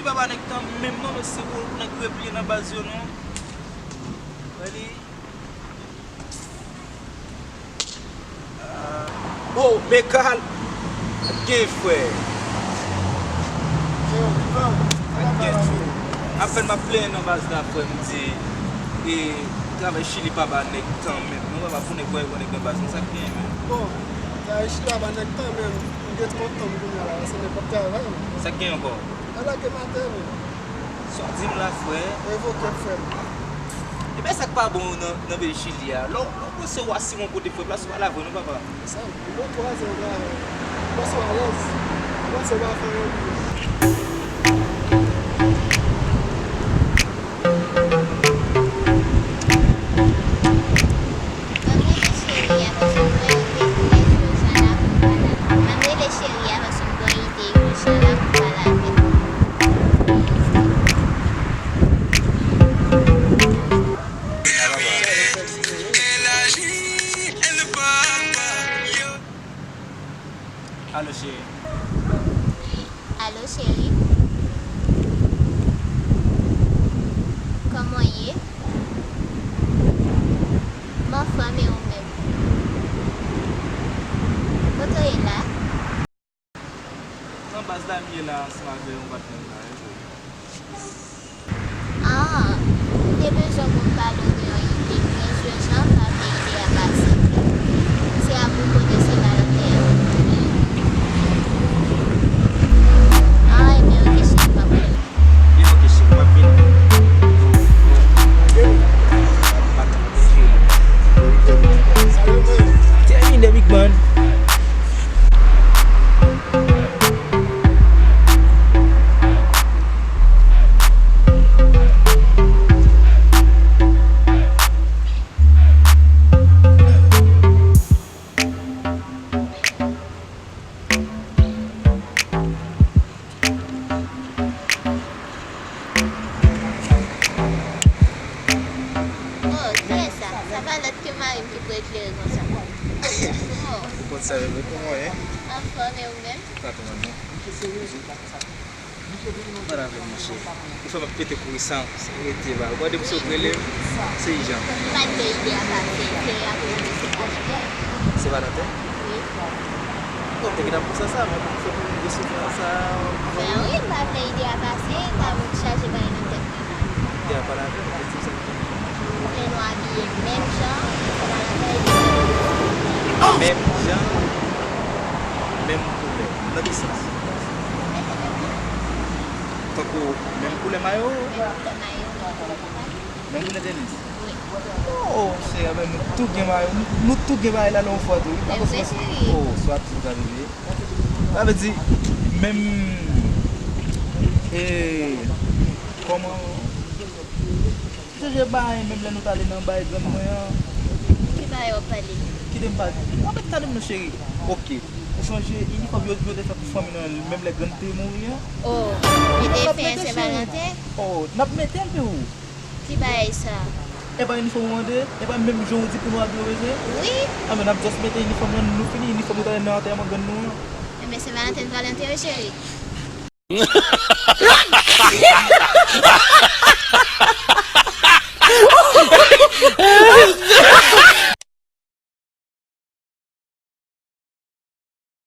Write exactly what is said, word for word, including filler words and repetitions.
Pa ba nèg tan menm non, mesye, pou nèg repliye nan baz yo non. Wè li. Oh, Mekal! Gen frè. Yo, Ivan, kòman bagay yo? Apèn m ap plenyen nan baz la, frè, m di, e, travay Chili pa ba nèg tan menm. Non, papa, pou nèg voye, voye nèg nan baz, non, sa k genyen menm? Bon, travay Chili pa ba nèg tan menm. M gen twòp tan kounye a la, se nèg p ap travay. Sa k genyen ankò? Ala ke maten, men. Sa w di m la, frè? Revoke, frè m. E ben, sa k pa bon nan, nan peyi Chili a? Lè w, lè w panse w asire yon kote, frè, plas ou pa la vre, non, papa. Sa, m bon twa zan travay. M panse w alèz. M panse w pa fè anyen. M ap rele cheri a paske m wè li te trè jwe jan la pou m pale avè l. M ap rele cheri a paske m wè li te jwe jan la pou m pale avè l. Alo, cheri. Alo, cheri. Kòman w ye? M anfòm, e ou menm? Kote w ye la? Nan baz la m ye la ansanm avè yon patnè m la, wi. Ah, m te bezwen pou m pale w de yon ide, men jwe jan m pa vle ide a pase. Se a pwopo de Sen Valanten an. Ah, ebyen, oke, cheri, pa pwoblèm. Byen, oke, cheri, m ap vini. Tèmine, Big Man. Oh, kiyès sa? Sa pa lòt ke mari m ki pou eklere konsa. Oh. Ou konn sa, bebe, kòman w ye? Anfòm, e ou menm? Pa twò mal, non. Pale avè m, monchè. Ou fè m ap pete kouri san rete ba. Ou pa depi se ou k rele m, se ijan. M pa t vle ide a pase, se akoz de Sen Valanten. Sen Valanten? Wi. Bon, te gentan pou sa, sa, mwen pou fè pou m resevwa sa. Ben wi, m pa vle ide a pase, sa moun chaje bay nan tèt mwen la. Ide a pale avè m, mwen di sa. Ou vle nou abiye menm jan, Sen Valanten e Sen Valanten. Menm jan, menm koulè. Nan ki sans? Tankou menm koulè mayo? Menm koulè mayo. Menm koulè tenis? Wi. Oh, cheri, men nou tout gen mayo. Nou, nou tout gen bagay la nan yon fwa tou, wi. Pa konn si. Oh, swa ti sa, bebe. Sa vle di, menm, e, kòman, ou sonje bay, menm lè nou t ale nan bay grann mwen an? Ki bagay w ap pale? Kite m pale. Anfèt, tande m non, cheri. Oke. Ou sonje inifòm yo, yo te fè pou fanmi nou an, menm lè grann te mouri an? Oh, yo te fè an Sen Valanten? Oh, n ap mete l, wi. Ki bagay sa? E pa inifòm ou mande? E pa menm jan ou di pou nou abiye w bezwen? Wi. A, men n ap just mete inifòm nan, nou fini. Inifòm nou t ale nan antèman grann nou an. Enben, Sen Valanten, Valanten, wi, cheri.